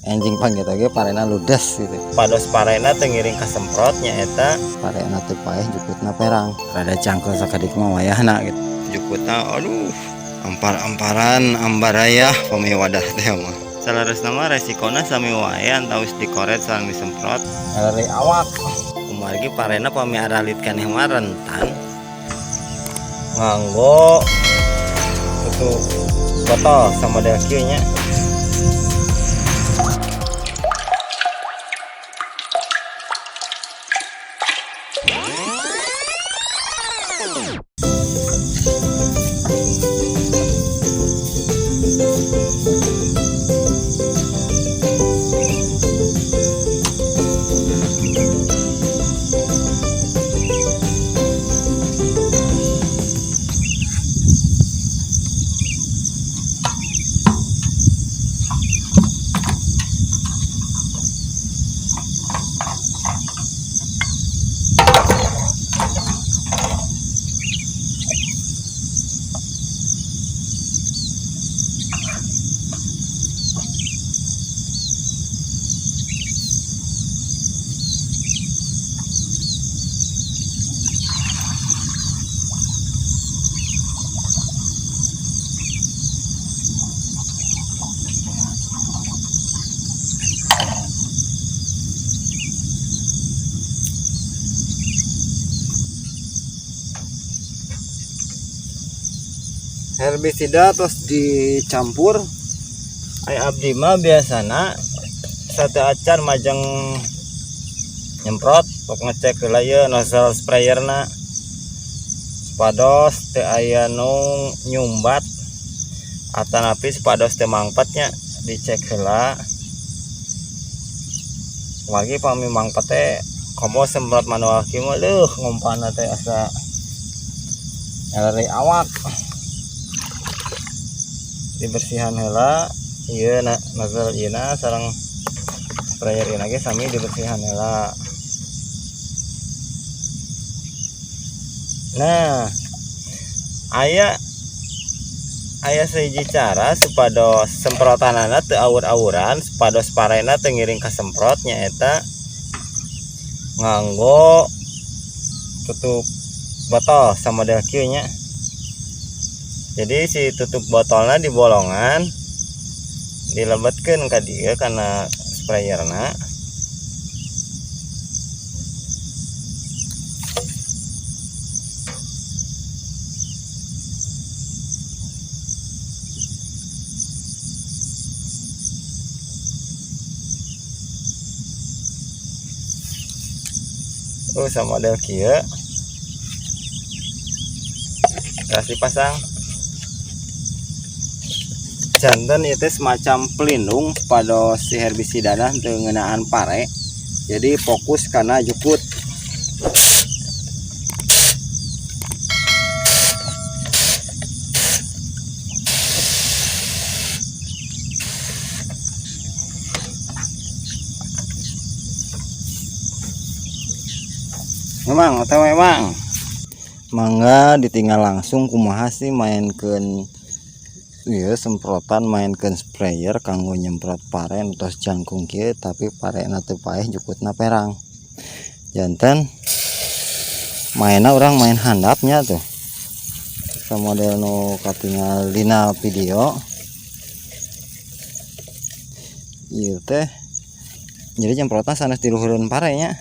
Enjing panggil ge parena ludes gitu. Pados parena teu ngiring kasemprot nyaeta parena teu paeh jukutna perang. Rada cangkel sakedik mah wayahna gitu. Jukutna aduh ampar-amparan ambaraya pami wadah teh mah. Saleresna mah resikona sami wae antawis dikoret sareng disemprot. Ngalari awak. Kumargi parena pami aralit kaneh mah rentan. Nganggo tutup botol sama model kieu nya. Herbisida terus dicampur. Ai abdi mah biasana satu acan majeng nyemprot pok ngecek heula ieu nozzle sprayerna supados teu aya nu nyumbat atanapi supados teu mangpatnya dicek heula. Lagi pami mangpat teh komo semprot manual kieu mah leuh ngompana teh asa ngalari awak. Dibersihan heula ieu na nozzle ieu na sareng sprayer ieu ge sami dibersihan heula. Nah, aya sahiji cara supados semprotanana teu awur-awuran, supados parena teu ngiring kasemprot nyaeta nganggo tutup botol sama model kieu nya. Jadi si tutup botolna di bolongan dilebetkeun ka dieu kana sprayerna. Terus sama model kieu. Terus dipasang. Janten itu semacam pelindung pada si herbisidana teu ngeunaan pare. Jadi fokus kana jukut. Memang atau memang mangga ditinggal langsung kumaha sih mainkeun ieu semprotan, mainkeun sprayer kanggo nyemprot paren tos jangkung kieu tapi parena teu paeh jukutna perang. Janten mainna urang main handapnya tuh. Sama model nu katingal dina video ieu teh jadi nyemprotna sanes di luhureun parenya.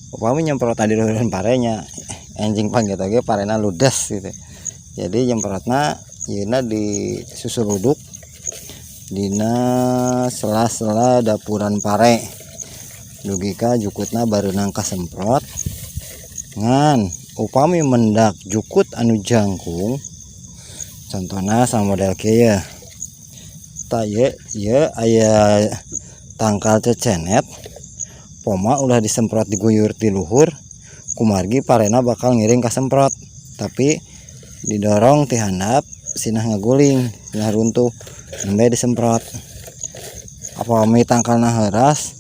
Upami nyemprotna di luhureun parenya enjing panggil ge parena ludes gitu. Jadi nyemprotna yeuna di susuluduk dina sela-sela dapuran pare dugi ka jukutna bareunang kasemprot. Ngan upami mendak jukut anu jangkung contohna sama model kieu ya. Ta ieu, ieu aya tangkal cecenet poma ulah disemprot diguyur ti luhur kumargi parena bakal ngiring kasemprot tapi didorong ti handap sinah ngaguling sinah runtuh nembe disemprot. Upami tangkalna heuras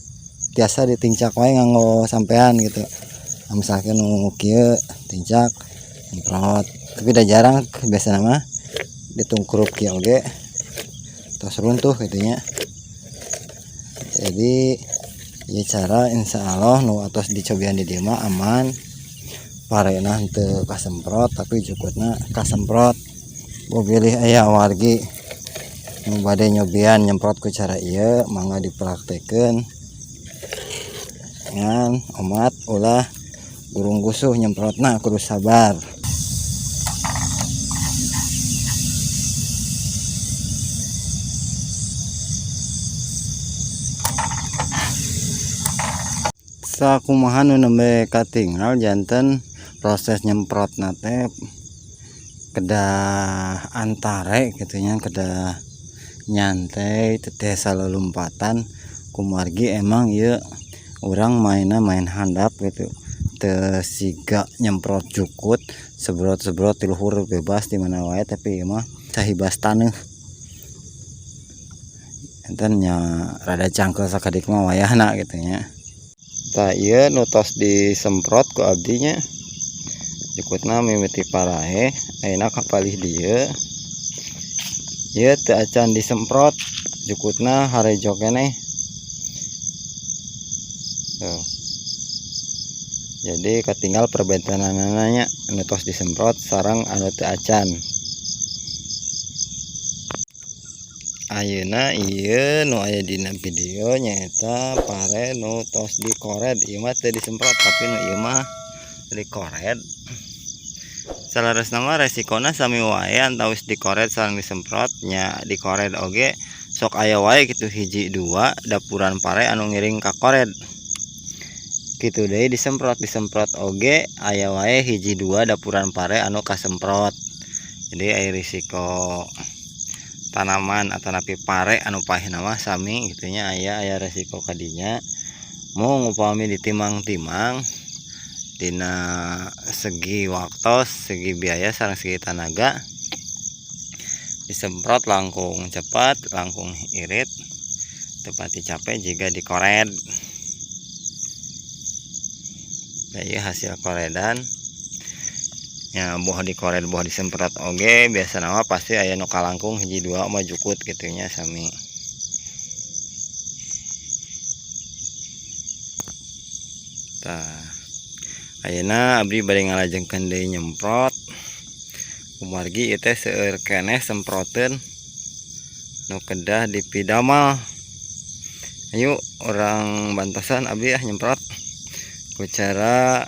tiasa ditincak wae nganggo sampean gitu. Nah, misalkan nu kieu tincak semprot tapi dah jarang biasana mah ditungkrup kieu oge tos runtuh gitu nya. Jadi ieu cara insya Allah nu atos dicobian di dieu mah aman, parena henteu kasemprot tapi jukutna kasemprot. Bilih aya wargi nu bade nyobian nyemprot ku cara ieu, mangga dipraktekeun. Ngan omat ulah gurung gusuh nyemprotna, kudu sabar. Sakumaha nu nembe katingal janten proses nyemprotna teh kedah antare kitu nya, kedah nyantai teu tiasa lulumpatan kumargi emang ieu urang mainna main handap gitu, teu siga nyemprot jukut sebrot-sebrot di luhur bebas di mana wae, tapi ieu mah sahibas taneuh. Enten nya rada cangkeul sakedik mah wayahna kitu nya. Tah ieu nu tos disemprot ku abdi nya, jukutna mimiti paraeh ayeuna kapalih dieu. Ieu teu acan disemprot, jukutna harejo keneh. Tuh. Jadi katinggal perbentenanana nya, anu tos disemprot sareng anu teu acan. Ayeuna ieu nu aya dina video nyaeta pare nu tos dikored, ieu mah teu disemprot tapi nu ieu mah dikored. Saleresna mah resikona sami wae antawis dikored sareng disemprot nya, dikored oge sok aya wae kitu hiji dua dapuran pare anu ngiring ka kored. Kitu deui disemprot, disemprot oge aya wae hiji dua dapuran pare anu kasemprot. Jadi aya risiko tanaman atanapi pare anu paehna mah sami kitu nya, aya resiko kadinya. Mung upami ditimang-timang dina segi waktos, segi biaya sareng segi tanaga, disemprot langkung cepat, langkung irit, teu pati capek jiga dikored. Nah, ieu hasil koredan nya, boh dikored boh disemprot oge biasana mah pasti aya nu kalangkung hiji dua mah jukut kitu nya sami. Tah ayeuna abdi bade ngalajengkeun deui nyemprot kumargi ieu teh seueur keneh semproteun nu kedah dipidamal. Ayo urang bantosan abdi ah nyemprot ku cara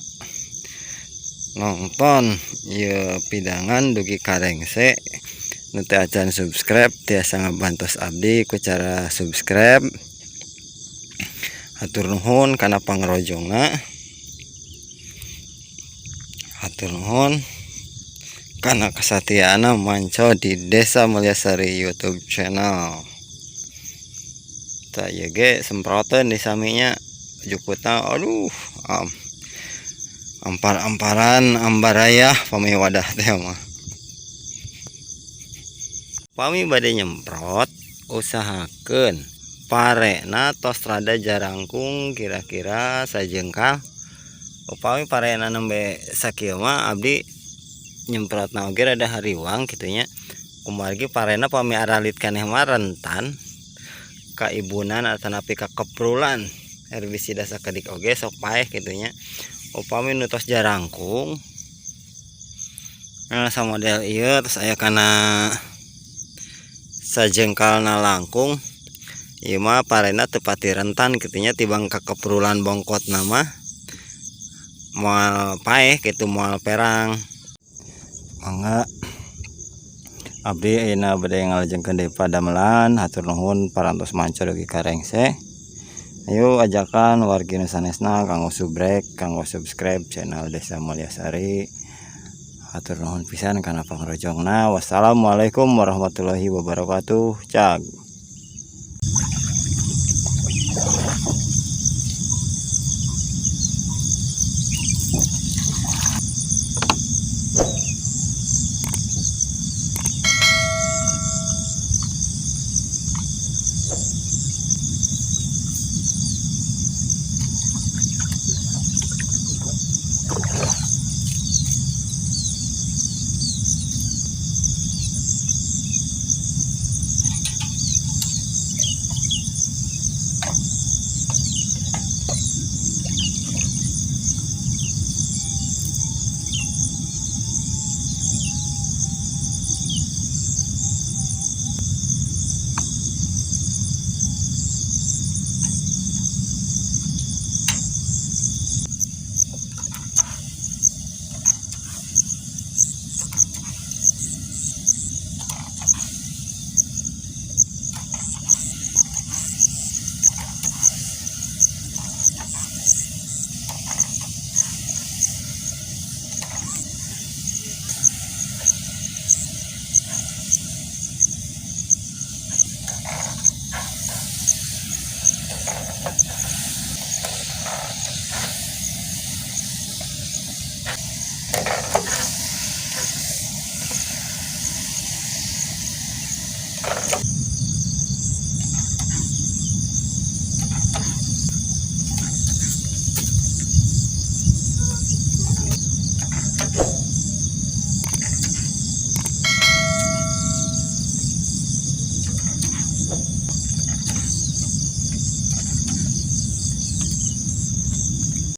nonton ieu pidangan dugi ka rengse. Nu teu acan subscribe tiasa ngabantos abdi ku cara subscribe. Hatur nuhun kana pangrojongna, hatur nuhun kana kesatiaanna manco di Desa Mulyasari YouTube channel. Tah ieu ge semproteun di saminya jukutna, aduh ampar-amparan ambarayah pami wadah teh mah. Pami bade nyemprot usahakeun parena tos rada jarangkung kira-kira sajengkal. Upami parena nembe sakieu mah abdi nyemprotna oge rada hariwang kitu nya, kumargi parena pami aralit keneh mah rentan kaibunan atanapi kakeprulan herbisida sakedik oge sok paeh kitu nya. Upami nu tos jarangkung nah samodel ieu tos aya kana sajengkalna langkung, ieu mah parena teu pati rentan kitu nya, tibang kakeprulan bongkotna mah moal paeh kitu, moal perang. Mangga abdi ayeuna bade ngalajengkeun deui padamelan. Hatur nuhun parantos manco dugi ka rengse. Ayo ajakan wargi nu sanesna kanggo subrek, kanggo subscribe channel Desa Mulyasari. Hatur nuhun pisan kana pangrojongna. Wassalamualaikum warahmatullahi wabarakatuh. Cag.